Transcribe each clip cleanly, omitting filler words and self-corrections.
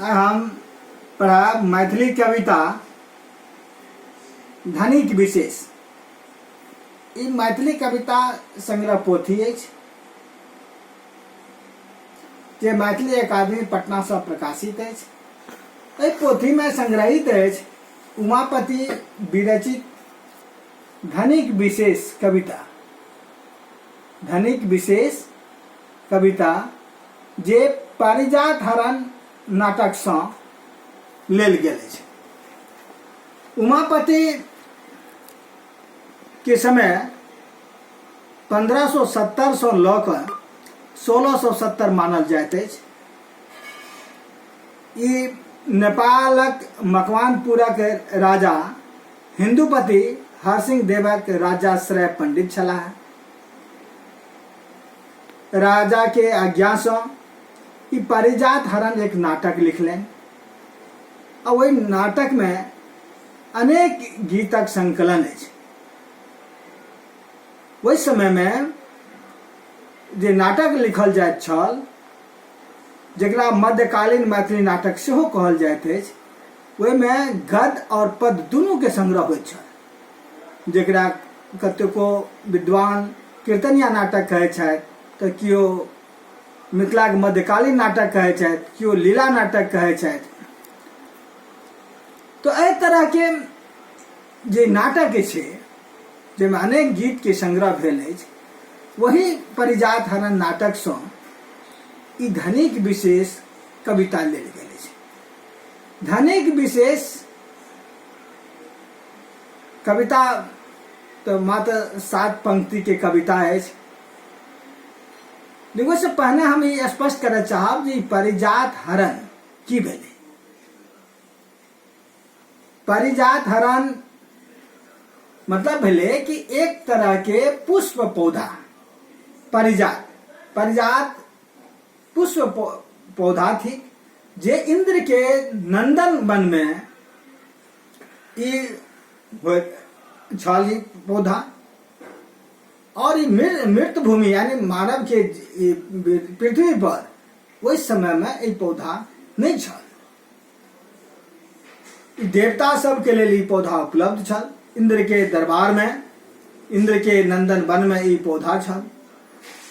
आइ हम पढ़ब मैथिली कविता धनिक विशेष। ई मैथिली कविता संग्रह पोथी अछि जे मैथिली अकादमी पटनासँ प्रकाशित अछि। एहि पोथीमे संग्रहित अछि उमापति विरचित धनिक विशेष कविता। धनिक विशेष कविता जे पारिजात हरण नाटकसँ लेल गेल अछि। उमापति के समय 1570 सँ लऽ कऽ 1670 मानल जाइत अछि। ई नेपालक मकवानपुरक राजा हिन्दूपति हरसिंह देवक राज्याश्रय पंडित छलाह। राजा के आज्ञासँ ई पारिजात हरण एक नाटक लिखलनि आ ओहि नाटकमे अनेक गीतक संकलन अछि। ओहि समयमे जे नाटक लिखल जाइत छल, जकरा मध्यकालीन मैथिली नाटक सेहो कहल जाइत अछि, ओहिमे गद्य आओर पद्य दुनूके संग्रह होइत छल, जकरा कतेको विद्वान कीर्तनिया नाटक कहै छथि तऽ केओ मिथिलाके मध्यकालीन नाटक कहै छथि, केओ लीला नाटक कहै छथि। तऽ एहि तरहके जे नाटक छै जाहिमे अनेक गीतके संग्रह भेल अछि, वही पारिजात हरण नाटकसँ ई धनिक विशेष कविता लेल गेल अछि। धनिक विशेष कविता तऽ मात्र 7 पंक्तिके कविता अछि। लेकिन ओहिसँ पहिने हम ई स्पष्ट करय चाहब जे ई पारिजात हरण की भेलै। पारिजात हरण मतलब भेलै कि एक तरह के पुष्प पौधा, पारिजात, पारिजात पुष्प पौधा थिक जे इंद्र के नंदन वन में ई होइत छल ई पौधा, और ई मृत भूमि यानी मानव के ई पृथ्वी पर ओहि समय में ई पौधा नहीं छल। ई देवता सब के लेल ई पौधा उपलब्ध छल। इंद्र के दरबार में, इंद्र के नंदन वन में ई पौधा छल।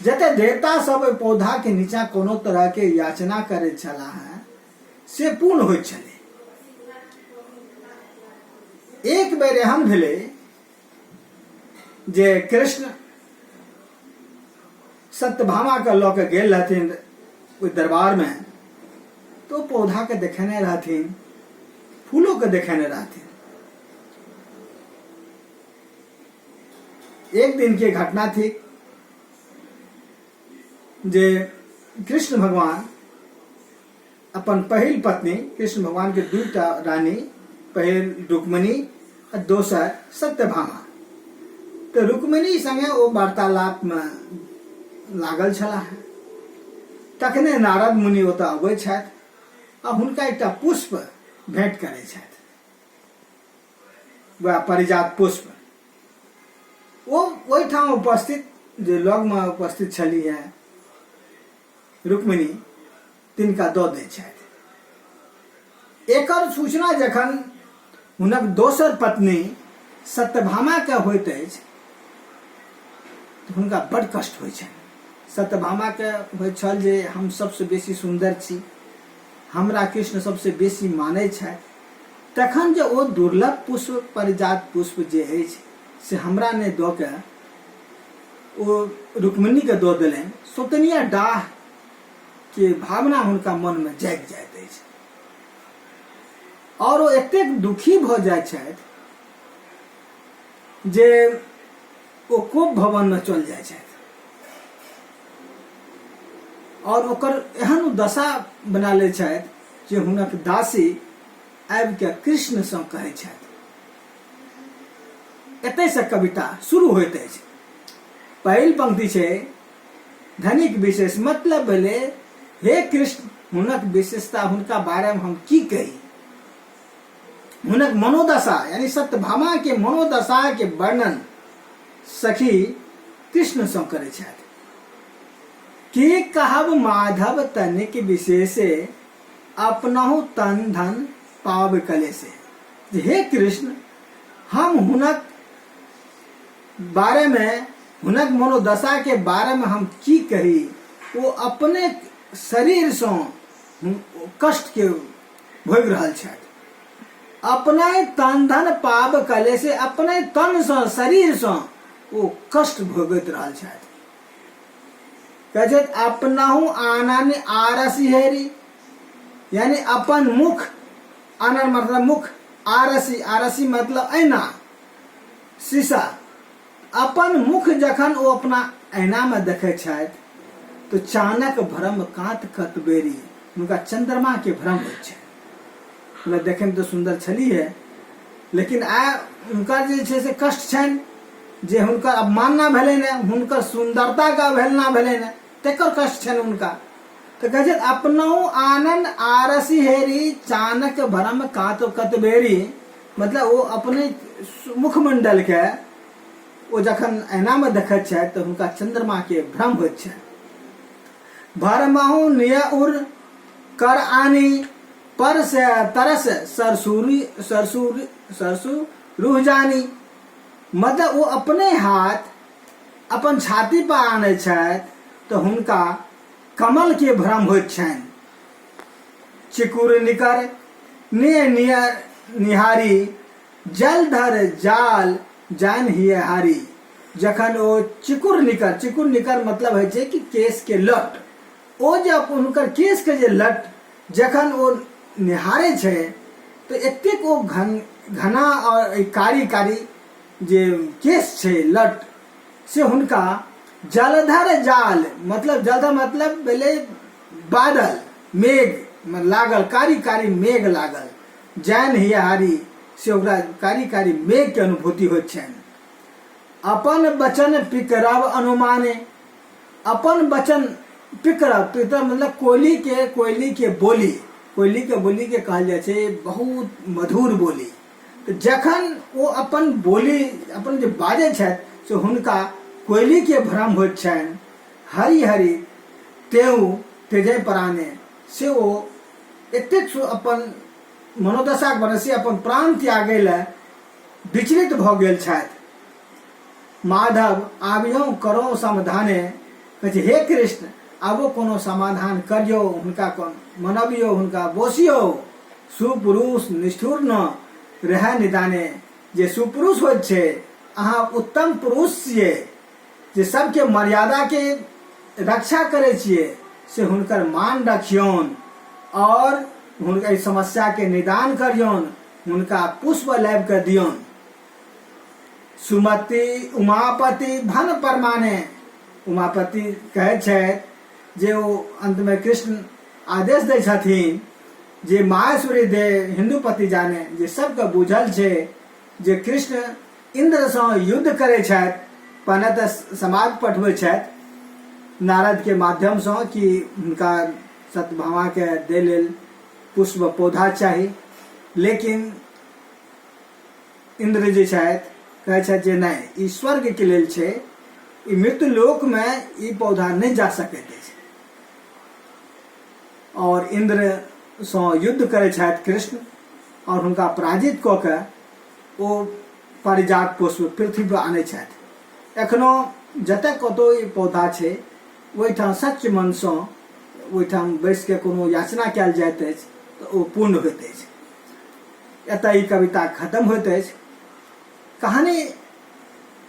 जते देवता सब एहि पौधा के नीचा कोनो तरह के याचना करैत छलाह हैं से पूर्ण होइत छलै। एक बेर एहन भेलै जे कृष्ण सत्यभामा के लऽ के गेल रहथिन ओहि दरबार में, तो पौधा के देखेने रहथिन, फूलों के देखेने रहथिन। एक दिन के घटना थी जे कृष्ण भगवान अपन पहिल पत्नी, कृष्ण भगवान के दूटा रानी, पहिल रुक्मिणी आ दोसर सत्यभामा, तो रुक्मिणी संगे ओ वार्तालाप में लागल छलाह। तखने नारद मुनि ओतऽ अबै छथि आ हुनका एकटा पुष्प भेंट करै छथि, वएह पारिजात पुष्प। ओ ओहिठाम उपस्थित जे लगमे उपस्थित छलीह रुक्मिणी, तिनका दऽ दै छथि। एकर सूचना जखन हुनक दोसर पत्नी सत्यभामाके होइत अछि तऽ हुनका बड्ड कष्ट होइ छनि। सत्यभामाके होइत छल जे हम सबसँ बेसी सुन्दर छी, हमरा कृष्ण सबसँ बेसी मानै छथि, तखन जे ओ दुर्लभ पुष्प पारिजात पुष्प जे अछि से हमरा नहि दऽ के ओ रुक्मिणीके दऽ देलनि। सौतनिया डाह के भावना हुनका मनमे जागि जाइत अछि और ओ एतेक दुखी भऽ जाइत छथि जे ओ कोप भवनमे चल जाइ छथि और ओकर एहन दशा बना लै छथि जे हुनक दासी आबि के कृष्णसँ कहै छथि। एतयसँ कविता शुरू होइत अछि। पहिल पंक्ति छै धनिक विशेष, मतलब भेलै हे कृष्ण, हुनक विशेषता, हुनका बारेमे हम की कही, हुनक मनोदशा यानी सत्यभामा के मनोदशा के वर्णन सखी कृष्ण सँ करै छथि। की कहब माधव तनिक विशेषे, अपनहु तन धन पाब कलेसे। जे हे कृष्ण, हम हुनक बारेमे, हुनक मनोदशाके बारेमे हम की कही, ओ अपने शरीरसँ कष्टके भोगि रहल छथि। अपने तन धन पाब कलेसे, अपने तनसँ शरीरसँ ओ कष्ट भोगैत रहल छथि। कहै छथि अपनहु आनन आरसी हेरी, यानी अपन मुख, आनन मतलब मुख, आरसी, आरसी मतलब ऐना, शीशा। अपन मुख जखन ओ अपना ऐनामे देखै छथि तऽ चानक भ्रम कात कतबेरी, हुनका चंद्रमाके भ्रम होइ छै। हुनका देखैमे तऽ सुन्दर छलीहे, लेकिन आइ हुनकर जे छै से कष्ट छनि जे हुनकर अवमानना भेलनि ने, हुनकर सुन्दरताके अवहेलना भेलनि ने, तकर कष्ट छनि हुनका। तऽ कहै छथि अपनहु आनन्द आरसी हेरी चानक भ्रम कात कतबेरी, मतलब ओ अपने मुखमंडलके ओ जखन ऐनामे देखैत छथि तऽ हुनका चंद्रमाके भ्रम होइत छनि। भरमहु निय उर कर आनी पर से तरस सरसूरी सरसूरी सरसू रूह जानी, मतलब ओ अपने हाथ अपन छाती पर आनै छथि तऽ हुनका कमल के भ्रम होइत छनि। चिकुर निकर निय निय निहारी जलधर जाल जान हिय हारी, जखन ओ चिकुर निकर, चिकुर निकर मतलब होइ छै कि केश के लट, ओ जे हुनकर केश के जे लट जखन ओ निहारे छै तऽ एतेक ओ घना और कारी कारी जे केश छै लट, से हुनका जलधर जाल, मतलब जलधर मतलब भेलै बादल, मेघ लागल, कारी कारी मेघ लागल, जैन हियारी, से ओकरा कारी कारी मेघ के अनुभूति होइत छनि। अपन वचन पिकरब अनुमाने, अपन वचन पिकरब, पिकरब मतलब कोयली के, कोयली के बोली, कोयली के बोली के कहल जाइ छै बहुत मधुर बोली। तऽ जखन ओ अपन बोली अपन जे बाजै छथि से हुनका कोयली के भ्रम होइत छनि। हरि हरि तेउ तेजय पराने, से ओ एतेक अपन मनोदशाके वजह से अपन प्राण त्यागै लए विचलित भऽ गेल छथि। माधव आबियौ करो समाधाने, कहै छै हे कृष्ण आबो कोनो समाधान करियौ, हुनका मनबियौ, हुनका बोसियौ। सुपुरुष निष्ठुर न रहै निदाने, जे सुपुरुष होइत छै, अहाँ उत्तम पुरुष छियै जे सबके मर्यादाके रक्षा करै छियै, से हुनकर मान रखियौन और हुनका एहि समस्याके निदान करियौन, हुनका पुष्प लाबि कऽ दियौन। सुमति उमापति भन परमाने, उमापति कहै छथि जे ओ अन्तमे कृष्ण आदेश दै छथिन जे माहेश्वरी दे हिन्दूपति जाने, जे सबके बुझल छै जे कृष्ण इन्द्रसँ युद्ध करै छथि, पहिने तऽ समाज पठबै छथि नारदके माध्यमसँ कि हुनका सत्यभामाके दै लेल पुष्प पौधा चाही, लेकिन इन्द्र जे छथि कहै छथि जे नहि, ई स्वर्गके लेल छै, ई मृत्यु लोकमे ई पौधा नहि जा सकैत अछि। और इन्द्रसँ युद्ध करै छथि कृष्ण और हुनका पराजित कऽ के ओ पारिजात पुष्प पृथ्वी पर आनै छथि। एखनो जतऽ कतौ ई पौधा छै ओहिठाम सच्च मनसँ ओहिठाम बैस के कोनो याचना कयल जाइत अछि तऽ ओ पूर्ण होइत अछि। एतऽ ई कविता खत्म होइत अछि। कहानी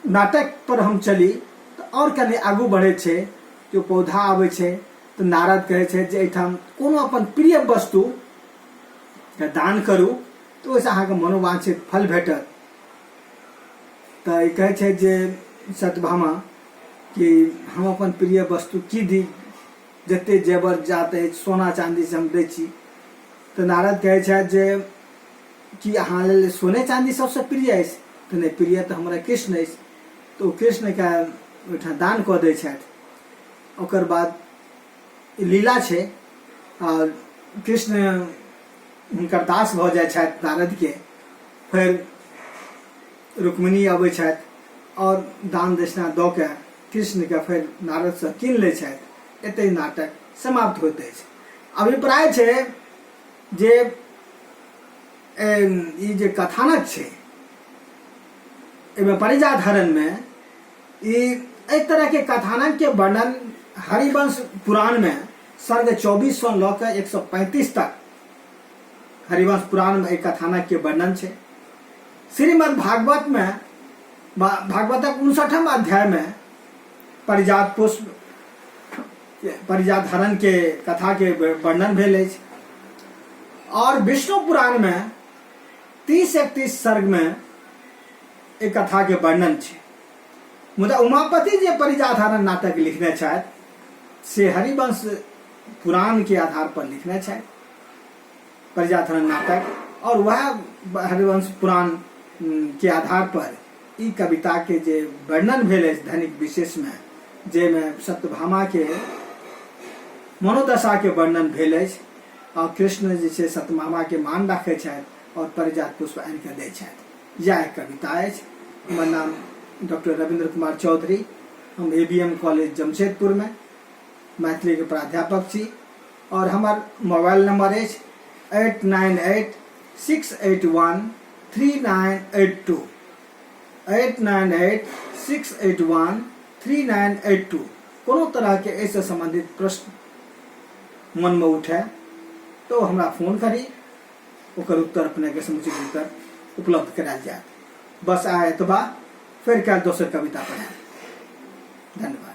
नाटक पर हम चली तऽ आओर कनि आगू बढ़ै छै। जो पौधा आबै छै तऽ नारद कहै छै जे एहिठाम कोनो अपन प्रिय वस्तु के दान करू तऽ ओहिसँ अहाँके मनोवांछित फल भेटत। तऽ ई कहै छै जे सत्यभामा कि हम अपन प्रिय वस्तु की दी, जते जेवर जात अछि सोना चाँदी से हम दै छी। तऽ नारद कहै छथि जे कि अहाँ लेल सोने चाँदी सबसँ प्रिय अछि? तऽ नहि, प्रिय तऽ हमरा कृष्ण अछि। तऽ ओ कृष्णके ओहिठाम दान कऽ दै छथि। ओकर बाद लीला छै आओर कृष्ण हुनकर दास भऽ जाइ छथि नारदके। फेर रुक्मिणी अबै छथि आओर दान दक्षिणा दऽ के कृष्णके फेर नारदसँ कीन लै छथि। एतै नाटक समाप्त होइत अछि। अभिप्राय छै जे ई जे कथानक छै एहिमे परिजात हरणमे ई एहि तरहके कथानकके वर्णन हरिवंश पुराणमे सर्ग 24 सँ लऽ कऽ 135 तक हरिवंश पुराणमे एहि कथानकके वर्णन छै। श्रीमद् भागवतमे भागवतक 59म अध्यायमे परिजात पुष्प परिजात हरण के कथा के वर्णन भेल अछि और विष्णु पुराण में 30-31 सर्ग में एक कथा के वर्णन छै। मुदा उमापति जे परिजात हरण नाटक लिखने छथि से हरिवंश पुराण के आधार पर लिखने छथि परिजात हरण नाटक, और वह हरिवंश पुराण के आधार पर ई कविता के जे वर्णन भेल अछि धनिक विशेष में, जाहिमे सत्यभामा के मनोदशा के वर्णन भेल अछि और कृष्ण जे छै सत्यभामा के मान राखै छथि और परिजात पुष्प आनि कऽ दै छथि। इएह एक कविता अछि। हमर नाम डॉक्टर रविन्द्र कुमार चौधरी, हम A B M college Jamshedpur में मैथिली के प्राध्यापक छी और हमर मोबाइल नंबर अछि 8986813982, 8986813982। कोनो तरहके एहिसँ सम्बन्धित प्रश्न मनमे उठे तो हमरा फोन करी, ओकर उत्तर अपनेके समुचित उत्तर उपलब्ध करायल जायत। बस आइ एतबा, फेर काल्हि दोसर कविता पढ़ायब। धन्यवाद।